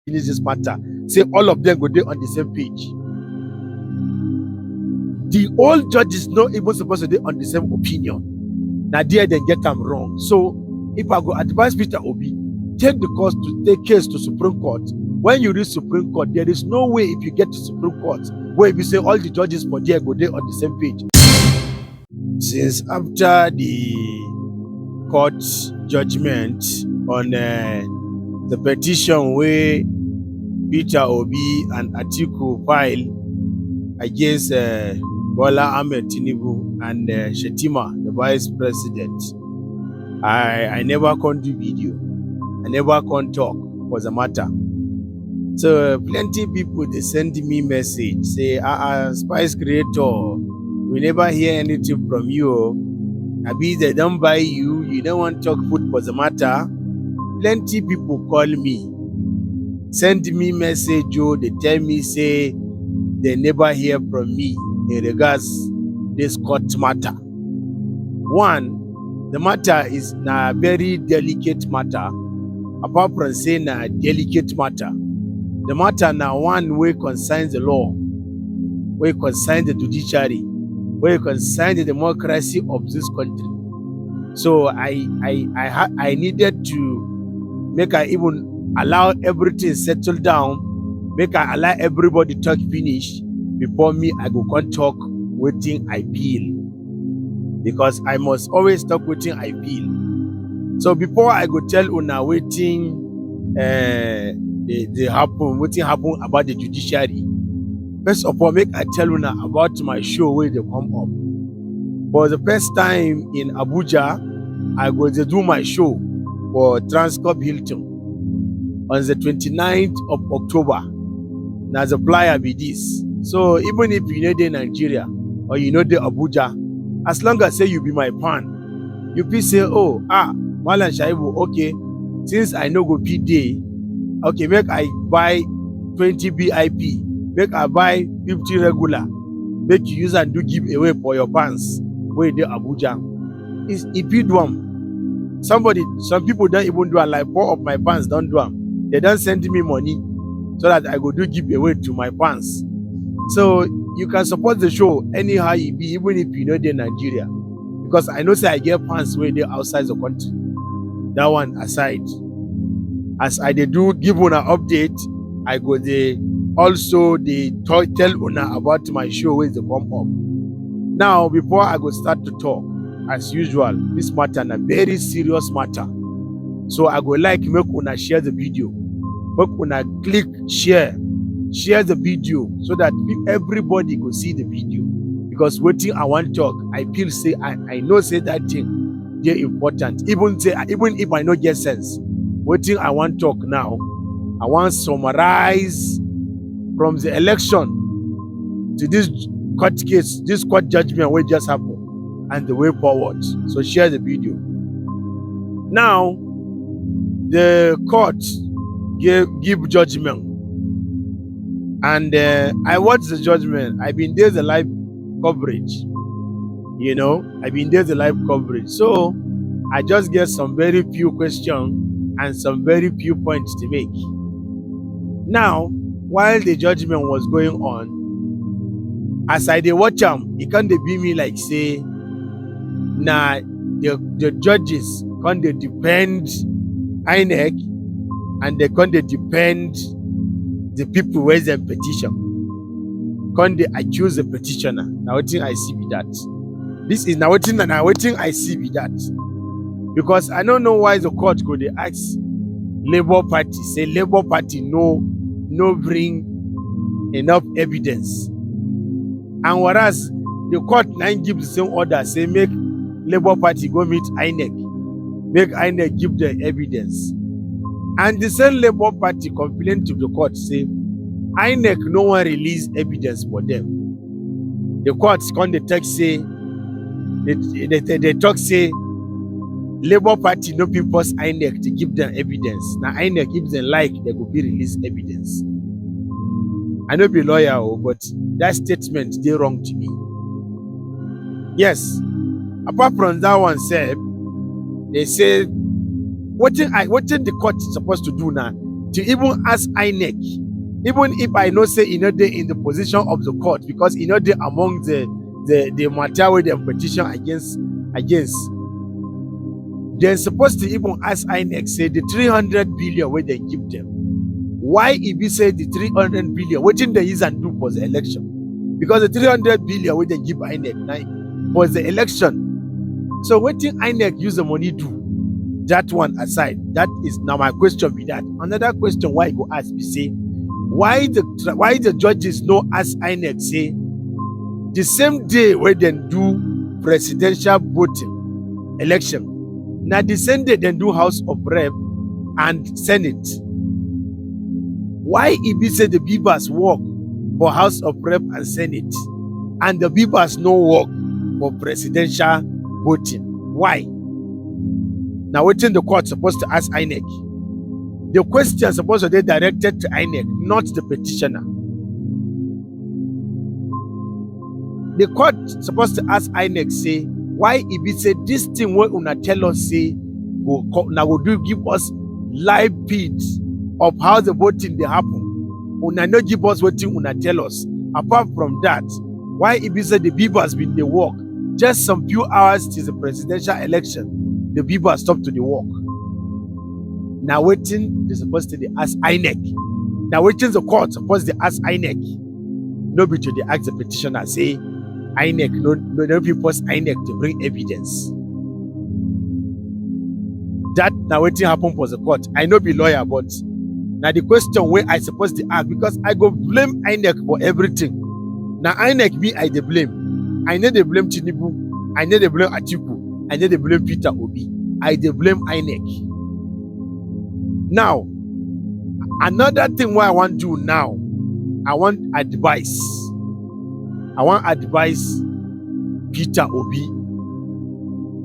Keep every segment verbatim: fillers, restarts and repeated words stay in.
finish this matter. Say all of them go dey on the same page. The old judges no even supposed to dey on the same opinion. Na there dem get am wrong. So if I go advise Peter Obi, take the cause to take case to Supreme Court. When you reach Supreme Court, there is no way if you get to Supreme Court where you say all the judges for there go dey on the same page. Since after the court judgment on uh, the petition where Peter Obi and Atiku file against uh, Bola Ahmed Tinubu and uh, Shetima, the vice president, I, I never can do video. I never can talk for the matter. So plenty people they send me message say, ah, ah, Spice Creator, we never hear anything from you. Abi they don't buy you, you don't want talk food for the matter. Plenty people call me, send me message, oh, they tell me say they never hear from me in regards this court matter. One, the matter is na very delicate matter. Apart from say na delicate matter, the matter na one wey concerns the law, wey concerns the judiciary, wey concerns the democracy of this country. So I I I ha- I needed to make I even allow everything settle down, make I allow everybody talk finish before me I go come talk wetin I feel, because I must always talk wetin I feel. So before I go tell una wetin uh, they, they happen, wetin happen about the judiciary. First of all, make I tell una about my show wey dey come up. For the first time in Abuja, I go dey do my show for Transcorp Hilton on the twenty-ninth of October. Na the flyer be this. So even if you no dey Nigeria or you no dey Abuja, as long as say you be my fan, you fit say, oh, ah, Malam Shaibu, okay, since I no go fit dey, okay, make I buy twenty V I P, make I buy fifty regular, make you use am do giveaway for your fans wey dey Abuja. It's, e fit do am. Somebody, some people don even do am. Like four of my fans don do am. They don send me money so that I go do giveaway to my fans. So you can support the show anyhow e be, even if you no dey Nigeria, because I know say I get fans wey dey outside the country. That one aside, as I dey do give una update, I go dey also dey to- tell una about my show wey dey come up. Now, before I go start to talk, as usual, this matter na very serious matter. So I go like make una share the video, make una click share, share the video so that pe- everybody go see the video. Because wetin I wan talk, I feel say I, I know say that thing dey important. Even say even if I no get sense, wetin I wan talk now, I wan summarize from the election to this court case, this court judgment wey just happen, and the way forward. So share the video. Now, the court give, give judgment, and uh, I watched the judgment. I been there the live coverage, you know, I been there the live coverage. So I just get some very few questions and some very few points to make. Now, while the judgment was going on, as I dey watch am, e come dey be me like say na the the judges come dey defend INEC, and they come dey defend the people wey dem petition, come dey accuse the petitioner. Na wetin I see be that. This is na wetin na wetin I see be that, because I no know why the court go dey ask Labour Party say Labour Party no no bring enough evidence, and whereas the court na im give the same order say make Labour Party go meet INEC, make INEC give them evidence, and the same Labour Party complain to the court say INEC no wan release evidence for them. The court come dey talk say they, they, they, they talk say Labour Party no fit force INEC to give them evidence. Na INEC, if dem like, they go fit release evidence. I no be lawyer o, but that statement dey wrong to me. Yes, apart from that one sef, they say wetin I wetin the court suppose to do now, to even ask INEC, even if I know say e no dey in the position of the court, because e no dey among the the the matter wey dem petition against against dem suppose to even ask INEC say the three hundred billion wey dem give dem, why e be say the three hundred billion, wetin dem use am do for the election? Because the three hundred billion wey dem give INEC na for the election. So wetin INEC use the money do? That one aside, that is now my question be that. Another question why I go ask be say, why the why the judges no ask INEC say the same day wey dem do presidential voting election, na the same day dem do House of Rep and Senate? Why e be say the Bibas work for House of Rep and Senate, and the Bibas no work for presidential voting? Why? Now, wetin the court supposed to ask INEC? The question supposed to be directed to INEC, not the petitioner. The court supposed to ask INEC say, why e be say this thing wey una tell us say go co- na go do give us live feeds of how the voting dey happen, una no give us wetin una tell us. Apart from that, why e be say the Bibas bin dey work just some few hours till the presidential election, the Bibas stop to dey work? Na wetin they supposed to dey ask INEC. Na wetin the court supposed to ask INEC. No be to dey ask the petitioner say INEC no no no fit force INEC to bring evidence. That na wetin happen for the court. I no be lawyer, but na the question wey I suppose dey ask, because I go blame INEC for everything. Na INEC me I dey blame. I no dey blame Tinubu. I no dey blame Atiku. I no dey blame Peter Obi. I dey blame INEC. Now, another thing wey I wan do now, I wan advise. I wan advise Peter Obi.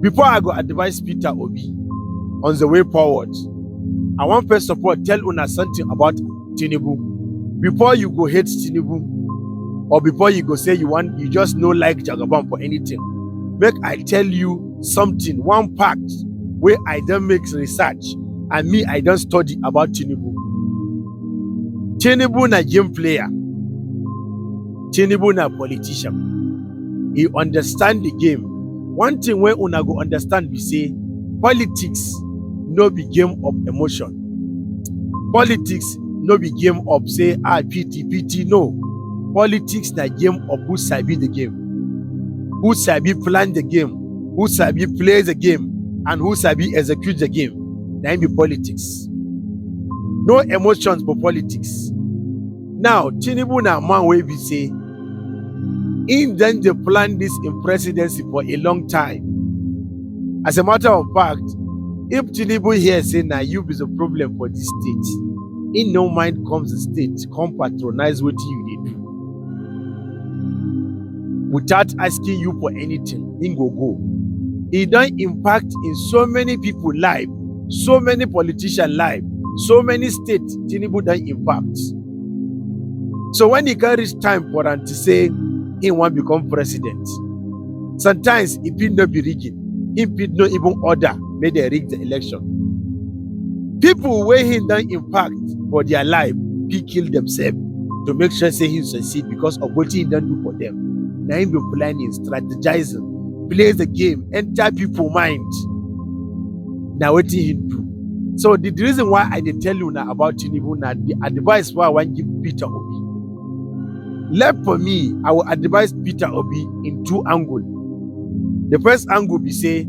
Before I go advise Peter Obi on the way forward, I wan first of all tell una something about Tinubu. Before you go hate Tinubu, or before you go say you want, you just no like Jagaban for anything, make I tell you something, one fact wey I don make research and me I don study about Tinubu. Tinubu na game player. Tinubu na politician. He understand the game. One thing wey una go understand be say politics no be game of emotion. Politics no be game of say ah pity pity, no. Politics na game of who sabi the game, who sabi plan the game, who sabi play the game, and who sabi execute the game. Na im be politics. No emotions for politics. Now, Tinubu na man wey be say im don dey plan this im presidency for a long time. As a matter of fact, if Tinubu hear say na you be the problem for this state, he no mind come the state, come patronize wetin you dey do without asking you for anything. He go go. He don impact in so many people life, so many politician life, so many states Tinubu don impact. So when e come reach time for am to say he wan become president, sometimes e fit no be rigging. He fit no even order make dem rig the election. People wey he don impact for their life fit kill themselves to make sure say he succeed because of wetin he don do for them. Na him be planning, strategizing, play the game, enter people mind. Na wetin he do. So the, the reason why I dey tell you now about Tinubu na the advice wey I wan give Peter Obi. Left for me, I will advise Peter Obi in two angle. The first angle be say,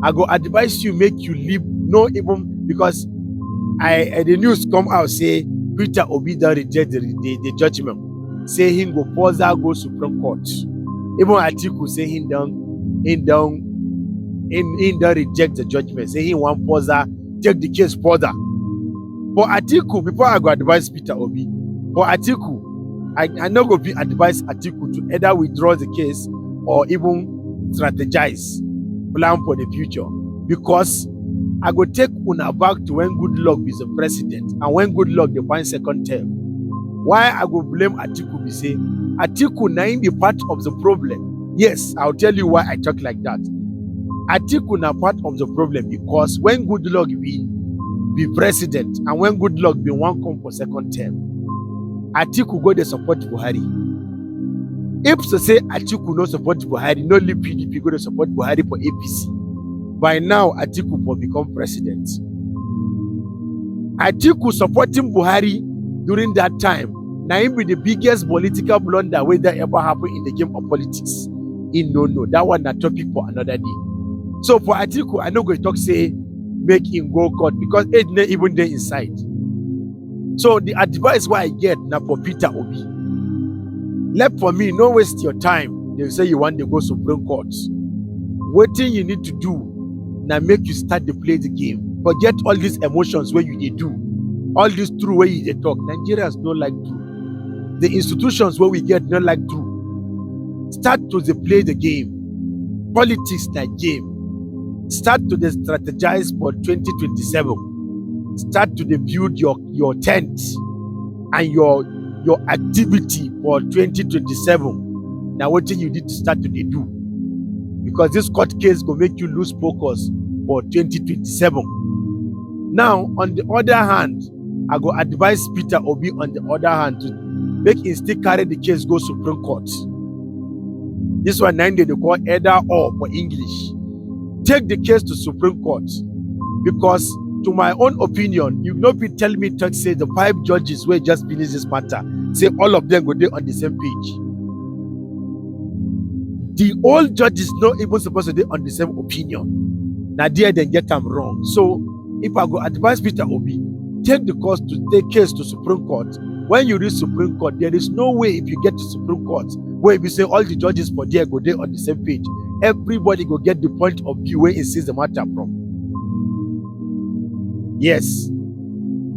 I go advise you make you leave, no even because I, I the news come out say Peter Obi don reject the, the, the judgment, say he go further go Supreme Court. Even Atiku say he don he don he, he don reject the judgment, say he wan further take the case further. For Atiku, before I go advise Peter Obi, for Atiku, I, I no go fit advise Atiku to either withdraw the case or even strategize, plan for the future, because I go take una back to when Goodluck be the president and when Goodluck dey find second term. Why I go blame Atiku be say Atiku na him be part of the problem. Yes, I'll tell you why I talk like that. Atiku na part of the problem because when Goodluck win, be president, and when Goodluck bin wan come for second term, Atiku go dey support Buhari. If to say Atiku no support Buhari, no leave P D P, go dey support Buhari for A P C, by now Atiku for become president. Atiku supporting Buhari during that time, na im be the biggest political blunder wey don ever happen in the game of politics. He no know. That one na topic for another day. So for Atiku, I no go talk say make him go court because age no even dey inside. So the advice wey I get na for Peter Obi. Left for me, no waste your time. They say you wan dey go Supreme Court. Wetin you need to do na make you start dey play the game. Forget all these emotions wey you dey do. All this true wey you dey talk. Nigerians no like true. The institutions wey we get no like true. Start to dey play the game. Politics na game. Start to dey strategize for twenty twenty-seven. Start to dey build your, your tent and your, your activity for twenty twenty-seven. Na wetin you need to start to dey do, because this court case go make you lose focus for twenty twenty-seven. Now, on the other hand, I go advise Peter Obi, on the other hand, to make him still carry the case go Supreme Court. This one na im dey dey call either or for English. Take the case to Supreme Court, because to my own opinion, you no fit tell me talk say the five judges wey just finish this matter, say all of them go dey on the same page. The old judges no even suppose to dey on the same opinion. Na there dem get am wrong. So if I go advise Peter Obi, take the cause to take case to Supreme Court. When you reach Supreme Court, there is no way if you get to Supreme Court wey be say all the judges for there go dey on the same page. Everybody go get the point of view wey he sees the matter from. Yes.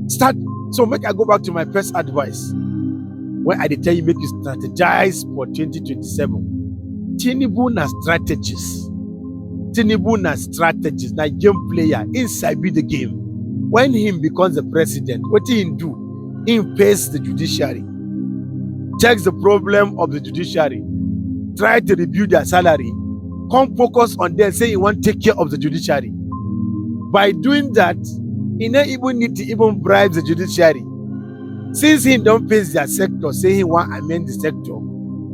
Start. So make I go back to my first advice. When I dey tell you make you strategize for twenty twenty-seven, Tinubu na strategist. Tinubu na strategist, na game player. He sabi the game. When he becomes the president, wetin he do? He face the judiciary, checks the problem of the judiciary, try to review their salary, come focus on them, say he wan take care of the judiciary. By doing that, he no even need to even bribe the judiciary. Since he don face their sector, say he wan amend the sector,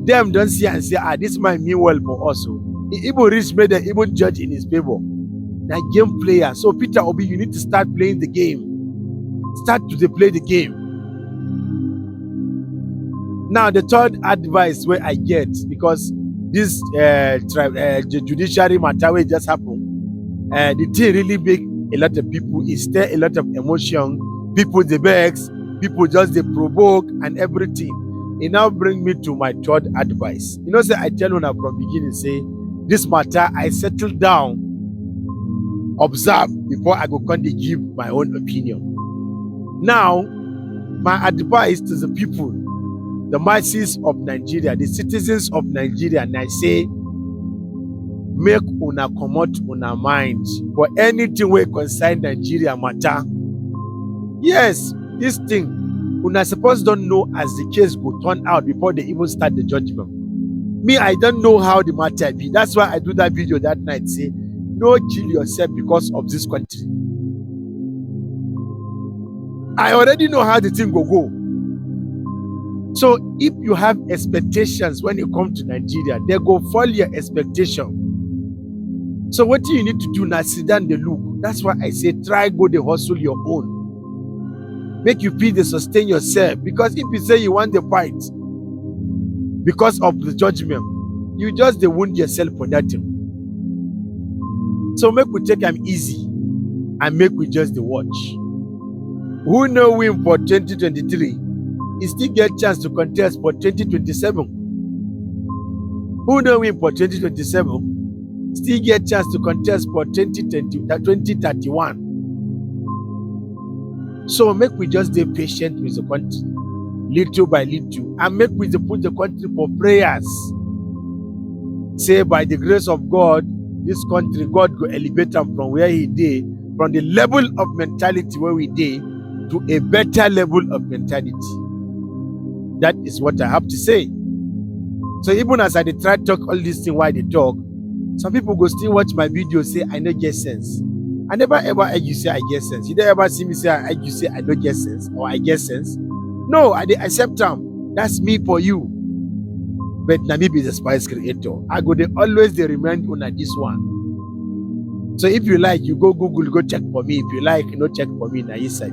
dem don see and say, ah, this man mean well for us. Oh. He even reach make dem even judge in his favor. Na game player. So Peter Obi, you need to start playing the game. Start to dey play the game. Now, the third advice wey I get, because this uh, tri- uh, ju- judiciary matter wey just happen, uh, the thing really make a lot of people, e stir a lot of emotion. People dey vex, people just dey provoke and everything. E now bring me to my third advice. You know say I tell una from beginning say this matter I settle down, observe before I go come dey give my own opinion. Now, my advice to the people, the masses of Nigeria, the citizens of Nigeria, and I say, make una comot una mind for anything wey concern Nigeria matter. Yes, this thing, una suppose don know as the case go turn out before they even start the judgment. Me, I don't know how the matter be. That's why I do that video that night. Say, no kill yourself because of this country. I already know how the thing go go. So if you have expectations when you come to Nigeria, they go fall your expectation. So what you need to do now, sit down, they look. That's why I say try go the hustle your own. Make you feel they sustain yourself. Because if you say you want the fight because of the judgment, you just they wound yourself for that thing. So make we take am easy and make we just the watch. Who no win for twenty twenty-three, he still get chance to contest for twenty twenty-seven. Who no win for twenty twenty-seven, still get chance to contest for twenty twenty, uh, twenty thirty-one. So make we just dey patient with the country, little by little, and make we dey put the country for prayers. Say by the grace of God, this country, God go elevate am from where he dey, from the level of mentality where we dey, to a better level of mentality. That is what I have to say. So even as I dey try talk all this thing, why they talk, some people go still watch my video say I no get sense. I never ever argue say I get sense. You never ever see me say I argue say I no get sense or I get sense. No, I dey accept am. That's me for you. But na me be the spice creator. I go dey always dey remind una this one. So if you like, you go Google, go check for me. If you like, no check for me, na inside.